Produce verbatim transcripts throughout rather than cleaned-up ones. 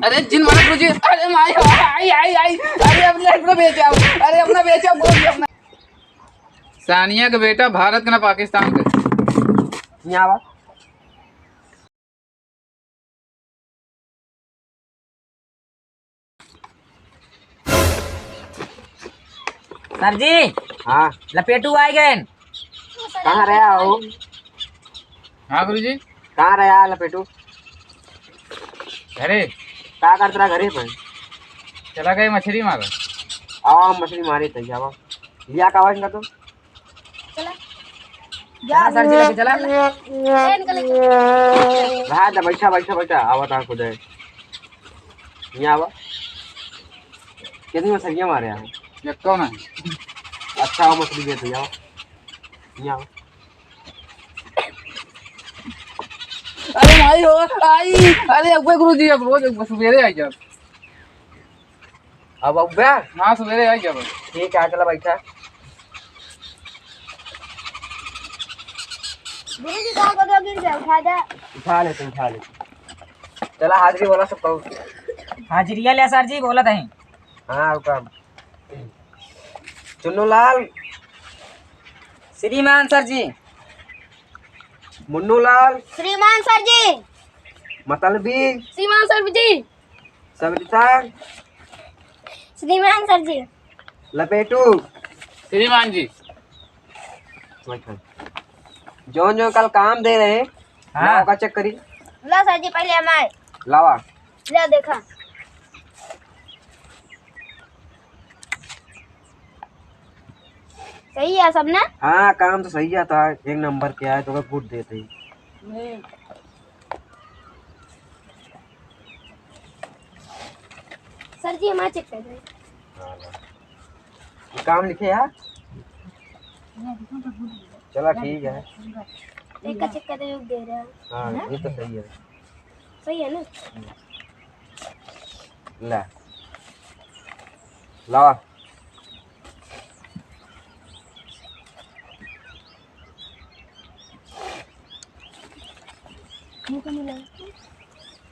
अरे जिन मारा गुरुजी, अरे माई, आई, आई, आई, अरे अपना, अपना बेचाओ, अरे अपना बेचाओ, गुरुजी अपना। सानिया के बेटा भारत के ना पाकिस्तान के। यहाँ आवा। सर जी। हाँ। लपेटू आए गए। कहाँ रहा हो? हाँ गुरुजी। कहाँ रहा लपेटू? घरे। का करत रहा घरे पर? चला गए मछली मारा। आवा, हम मछली मारे तई, आवा। लिया का आवाज ना तो। चला। चला सर जी, लेके चला। ए, निकल, निकल। रहा दा, बैठा, बैठा, बैठा। आवा ता खुद है। यहाँ आवा। कितनी मछलियाँ मारे हैं? एक्को नहीं। अच्छा, वो मछली दे दो, यहाँ। यहाँ। अरे भाई हो, आई। अरे अब गुरुजी, अब रोज सुबेरे आई जाब। अब अउबे? हाँ, सुबेरे आई जाब। ठीक है, चला बैठा। गुरुजी, का करो, गिर गया, उठा दे। उठा ले, तुम उठा ले। चला, हाजिरी बोला सब कहू। हाजिरिया ले सर जी, बोलत हैं। हाँ, हुकम। चुन्नूलाल। श्रीमान सर जी। मुन्नूलाल। श्रीमान सर जी। मतलबी। श्रीमान सर जी। सविता। श्रीमान सर जी। लपेटू। श्रीमान जी। बैठा। जौन जौन कल काम दे रहे, हाँ। लावा का चेक करी। ला सर जी, पहले हमारे। लावा। ला देखा। सही है सब ना? हाँ, काम तो सही है, तो एक नंबर के आए तो गुड देते ही। हम्म। सर जी, हमारा चेक कर दो। हाँ, हाँ। ये काम लिखे यार। चला ठीक है। एक का चेक कर दे, दे रहे हैं। हाँ, ये तो सही है। सही है ना? ला। ला।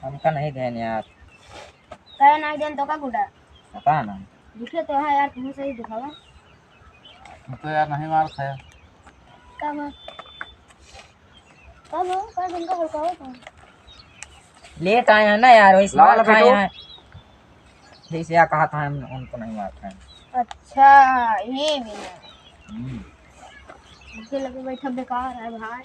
हमका नहीं देन यार। काहे नहीं देन तो का गुडा? पता ना। दिखे तो है यार, तुम्हें सही दिखावा। हम तो यार नहीं मार खाया। का बात? कब हो? कल दिन का भड़काओ तुम। लेट आए हैं ना यार, वही लाओ मार ना खाए बेटो। हैं। जैसे या कहा था, हम उनको नहीं मार खाए। अच्छा, ये भी है। हम्म। मुझे लगे बैठा बेकार है भाई।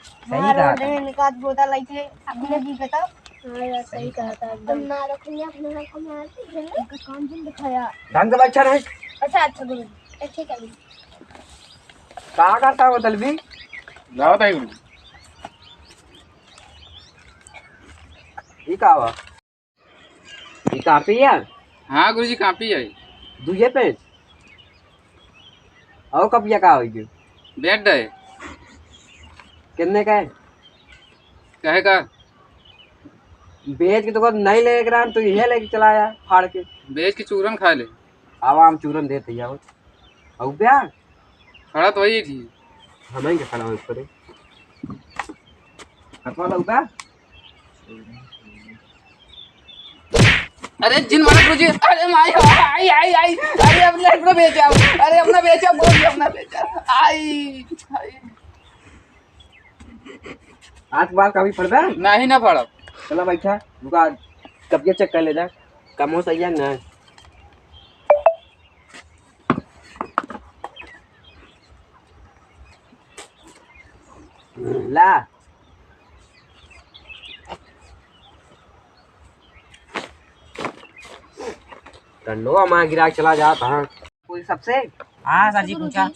सही मार कहा और था। देंगे, निकाल बोतल आई थे, अपने जी के तो। हाँ यार, सही कहा था एकदम। ना रखेंगे अपने घर को, मार के इनका काम जिन दिखाया। ढंग से बैठा रहे। अच्छा, अच्छा, गुरु जी। ए, ठीक है, गुरु जी। का करता हो तलबी? लाओ ताई गुरु। ई का बा? ई कापी है? हाँ गुरुजी, कापी है। दुइये पेज? और कपिया का होई गयो? बेड है। कितने का है? कहे का? बेच के तो नहीं लेके रहा, तू इहे लेके चला आया, फाड़ के। बेच के चूरन खा ले। आवा, हम चूरन देते ही आओ। अउबे आ। खड़ा तो वही थी। हम ही के खड़ा हो पड़े। हटवा लो अउबे आ। अरे जिन मारा गुरुजी, अरे माई, आई, आई, आई, अरे अपना, अपना बेच आओ, अरे अपना बेच आओ, गुरुजी अपना बेच आओ, आई, आई। आज के बाद कभी पढ़बे? नहीं ना पढ़ब। चला बैठा, रुका, कब्जे चेक कर ले जा, कमो सही है ना? ला। टंडवा माँ गिरा के चला जात, हाँ। कोई सबसे? हाँ सर जी, पूछा।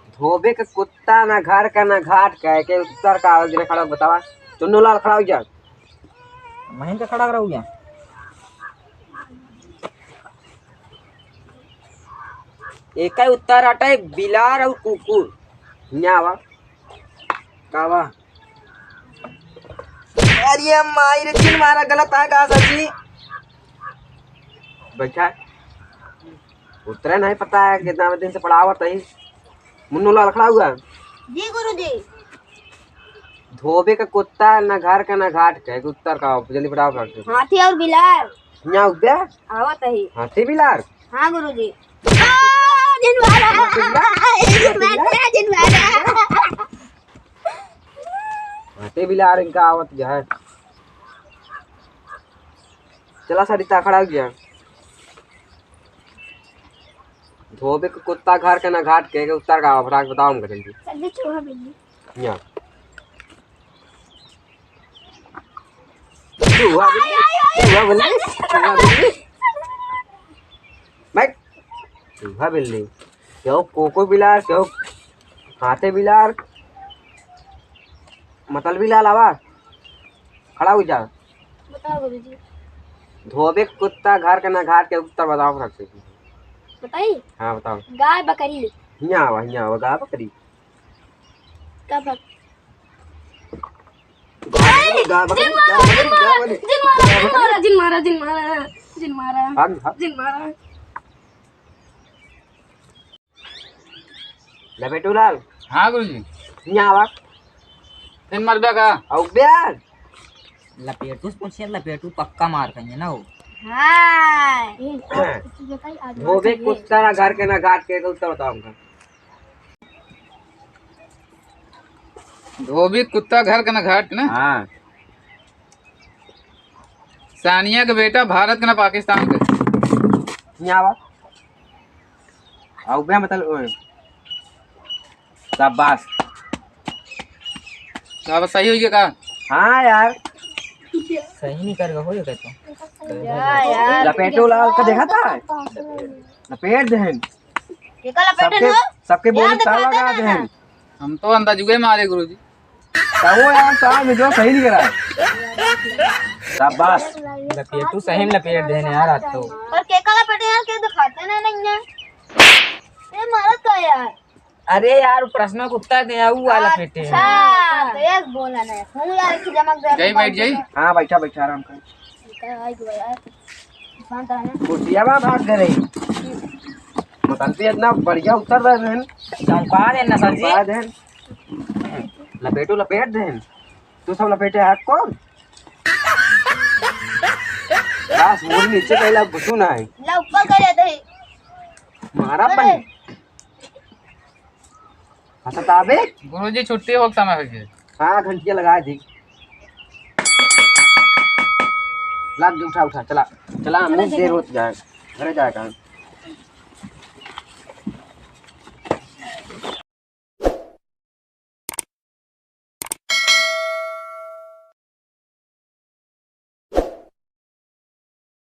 धोबे के कुत्ता, ना घर का ना घाट का, के उत्तर का आवाज देने खड़ा बतावा। चुन्नू लाल खड़ा हो जा। महीन का खड़ा रहो गया। एक ही उत्तर अटे, बिलार और कुकुर। न्यावा। कावा। अरे माई रे, चिन मारा गलत है का सर जी? बैठा। उतरे नहीं पता है, कितना दिन से पढ़ावत है। मुन्नू लाल खड़ा हुआ। जी गुरुजी। धोबी का कुत्ता, ना घर का ना घाट के, उत्तर का, जल्दी बताओ फटाक से। हाथी और बिलार। यहाँ उब्या? आवत ही। हाथी बिलार? हाँ गुरुजी। आ, जिन मारा। जिन मारा, जिन मारा। हाथी बिलार इनका आवत है। चला सरिता, खड़ा हो गया। धोबी का कुत्ता, घर का ना घाट के, उत्तर का, फटाक बताओ हमका जल्दी। जल्दी चूहा बिल्ली। यहाँ। चूहा बिल्ली, चूहा बिल्ली, चूहा बिल्ली। बैठ। चूहा बिल्ली। केहू कोको बिलार, केहू हाथे बिलार। मतलबी लाल आवा। खड़ा हो जा। बताओ गुरुजी। धोबी का कुत्ता, घर का ना घाट के, उत्तर बताओ फटाक से। बताई? हाँ, बताओ। गाय बकरी। हियाँ आवा, हियाँ आवा, गाय बकरी। का बक- गाय बकरी, गाय बकरी, गाय बकरी, गाय बकरी। जिन मारा, जिन मारा, जिन मारा, जिन मारा। भाग, भाग। जिन मारा। लपेटू लाल। हाँ गुरुजी। हियाँ आवा। फिर मरबे का? आउ बे। लपेटू से पूछिए, लपेटू पक्का मार खाइए ना हो। हाँ। धोबी कुत्ता, ना घर के ना घाट के, तो बताओ हमका। धोबी कुत्ता, घर के ना घाट ना। हाँ। सानिया के बेटा, भारत के ना पाकिस्तान के। यहाँ आवा। आउ बे, मतलब, ओए। शाबाश। अब सही होइए का? हाँ यार। सही नहीं कर हो ये कहता। या यार। लपेटू लाल का देखा था? लपेट देहन। केका लपेटे सबके, हो? सबके बोली ताला लगा देहन। हम तो अंदाजुए मारे गुरुजी। तबो यार, साहब, जो सही नहीं करा। शाबाश। लपेटू सही में लपेट देने यार आज तो। पर केका लपेटे यार, के दिखाते ना नहीं है। ये मारत का यार? अरे यार, प्रश्न का उत्तर दे, ऊ वाला लपेटे हैं। अच्छा, तो एक बोला ना। हूँ यार, की जमक दे। जाई, बैठ जाई। हाँ, बैठा, बैठा, आराम कर। इनका आई गो यार। शांत रहना। कुर्सिया बा भाग गए। मतलब, इतना बढ़िया उत्तर दे देन। चौंका देन ना सर जी। चौंका देन। लपेटो, लपेट देन। तू सब लपेटे हाथ को। बस, मुड़ नीचे कैला घुसू ना है। ला ऊपर करे दे। मारा अरे। बन। हंसत आबे? गुरुजी, छुट्टी हो समय हो गया। हाँ, घंटिया लगा दी। लाग, उठा, उठा, चला। चला, चला, मुंह देर होत जाए। घरे जाए काम।